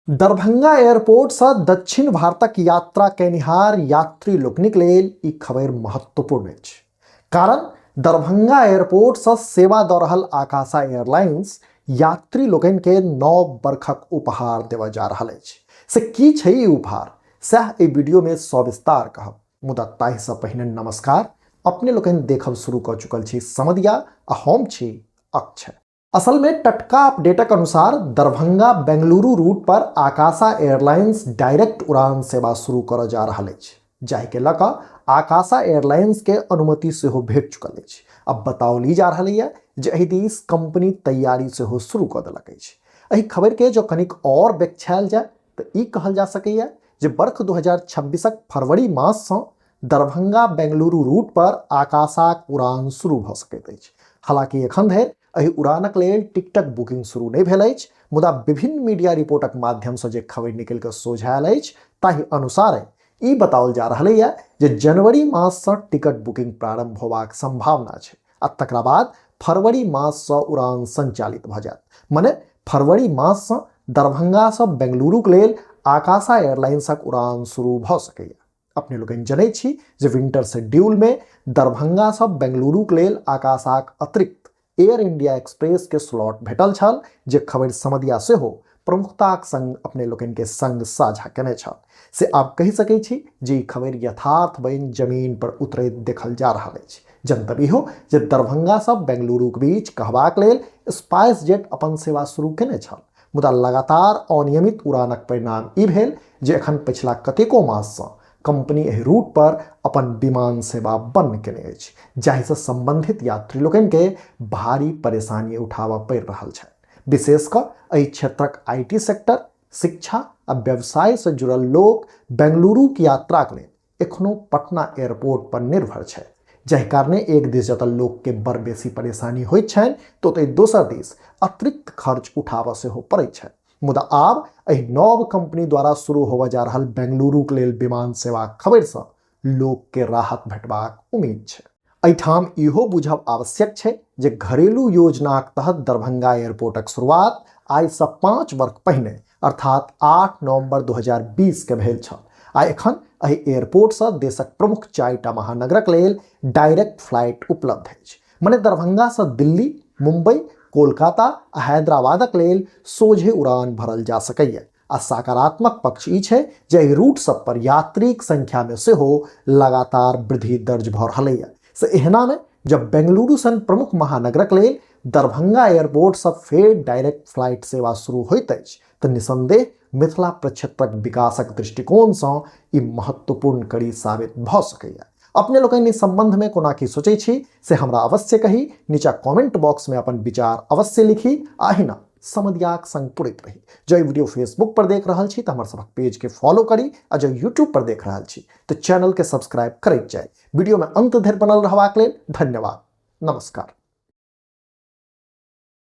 Darbhanga airport सँ दक्षिण भारतक यात्रा कयनिहार यात्री लोकनिक लेल ई खबरि महत्वपूर्ण अछि, कारण दरभंगा एयरपोर्ट सँ सेवा दऽ रहल आकाशा एयरलाइंस यात्री लोकनि के नव बरखक उपहार देबय जा रहल अछि। से की छै ई उपहार, सएह एहि वीडियो में सविस्तार कहब, मुदा ताहि सँ पहिने नमस्कार। अपने लोकनि देखब शुरू कऽ चुकल छी समदिया आ हम छी अक्षय। असल में टटका अपडेटक अनुसार दरभंगा बेंगलुरु रूट पर आकाशा एयरलाइंस डायरेक्ट उड़ान सेवा शुरू करऽ जा रहल अछि, जाहि के लऽ कऽ आकाशा एयरलाइंस के अनुमति सेहो भेट चुकल अछि। अब बताओल ई जा रहल यऽ जे एहि दिस कंपनी तैयारी सेहो शुरू कऽ देलक अछि। एहि खबर के जँ कनिक और व्याख्यायल जाय तऽ ई कहल जा सकैए जे वर्ष 2026 फरवरी मास सँ दरभंगा बेंगलुरु रूट पर आकाशाक उड़ान शुरू भऽ सकैत अछि। हालांकि एखन धरि एहि उड़ानक लेल टिकटक बुकिंग शुरू नहि भेल अछि, मुदा विभिन्न मीडिया रिपोर्टक माध्यम सँ जे खबरि निकलि कऽ सोझायल अछि ताहि अनुसार ई बताओल जा रहल यऽ जे जनवरी मास सँ टिकट बुकिंग प्रारंभ होबाक संभावना छै आ तकरा बाद फरवरी मास सँ उड़ान संचालित भऽ जायत। मने फरवरी मास सँ दरभंगा सँ बेंगलुरुक लेल आकाशा एयरलाइंसक उड़ान शुरू भऽ सकैए। अपने लोकनि जनै छी जे विंटर शेड्यूल में दरभंगा सँ बेंगलुरुक लेल आकाशाक अतिरिक्त एयर इंडिया एक्सप्रेस के स्लॉट भेटल छल, जे खबरि समदिया सेहो प्रमुखताक संग अपने लोकनि के संग साझा केने छल। से आब कहि सकै छी जे ई खबरि यथार्थ बनि जमीन पर उतरैत देखल जा रहल अछि। जनतब इहो जे दरभंगा सँ बेंगलुरुक बीच कहबाक लेल स्पाइस जेट अपन सेवा शुरू केने छल, मुदा लगातार अनियमित उड़ानक परिणाम ई भेल जे एखन पछिला कतेको माससँ कंपनी एहि रूट पर अपन विमान सेवा बंद केने अछि, जाहिसँ संबंधित यात्री लोकनि के भारी परेशानी उठाबऽ पड़ि रहल छनि। विशेष कऽ एहि क्षेत्रक IT sector, शिक्षा आ व्यवसाय सँ जुड़ल लोक बेंगलुरुक यात्राक लेल एखनो पटना एयरपोर्ट पर निर्भर छथि, जाहि कारणे एक दिस जतऽ लोक के बड़ बेसी परेशानी होइत छनि तऽ ओतहि दोसर दिस अतिरिक्त खर्च उठाबऽ सेहो पड़ैत छनि। मुदा आब एहि नव कंपनी द्वारा शुरू होबय जा रहल बेंगलुरुक लेल विमान सेवाक खबरिसँ लोक के राहत भेटबाक उम्मीद छै। एहिठाम इहो बुझब आवश्यक छै जे घरेलू योजनाक तहत दरभंगा एयरपोर्टक शुरुआत आइसँ 5 वर्ष पहिने अर्थात 8 नवंबर 2020 के भेल छल आ एखन एहि एयरपोर्टसँ देशक प्रमुख 4टा महानगरक लेल डायरेक्ट फ्लाइट उपलब्ध अछि। मने दरभंगासँ दिल्ली, मुंबई, कोलकाता आ हैदराबादक लेल सोझे उड़ान भरल जा सकैए। आ सकारात्मक पक्ष ई छै जे एहि रूट सब पर यात्रीक संख्या में सेहो लगातार वृद्धि दर्ज भऽ रहलैए। से एहना में जब बेंगलुरु सन प्रमुख महानगरक लेल दरभंगा एयरपोर्ट सँ फेर डायरेक्ट फ्लाइट सेवा शुरू होइत अछि तऽ निसंदेह मिथिला प्रक्षेत्रक विकासक दृष्टिकोण सँ ई महत्वपूर्ण कड़ी साबित भऽ सकैए। अपने लोकनि एहि संबंध में कोना की सोचै छी से हमरा अवश्य कही। नीचा कमेंट बॉक्स में अपन विचार अवश्य लिखी आ अहिना समदियाक संग पुरैत रही। जँ ई वीडियो फेसबुक पर देख रहल छी तऽ हमर सभक पेज के फॉलो करी आ जँ यूट्यूब पर देख रहल छी तऽ चैनल के सब्सक्राइब करैत जाई। वीडियो में अंत धरि बनल रहबाक लेल धन्यवाद। नमस्कार।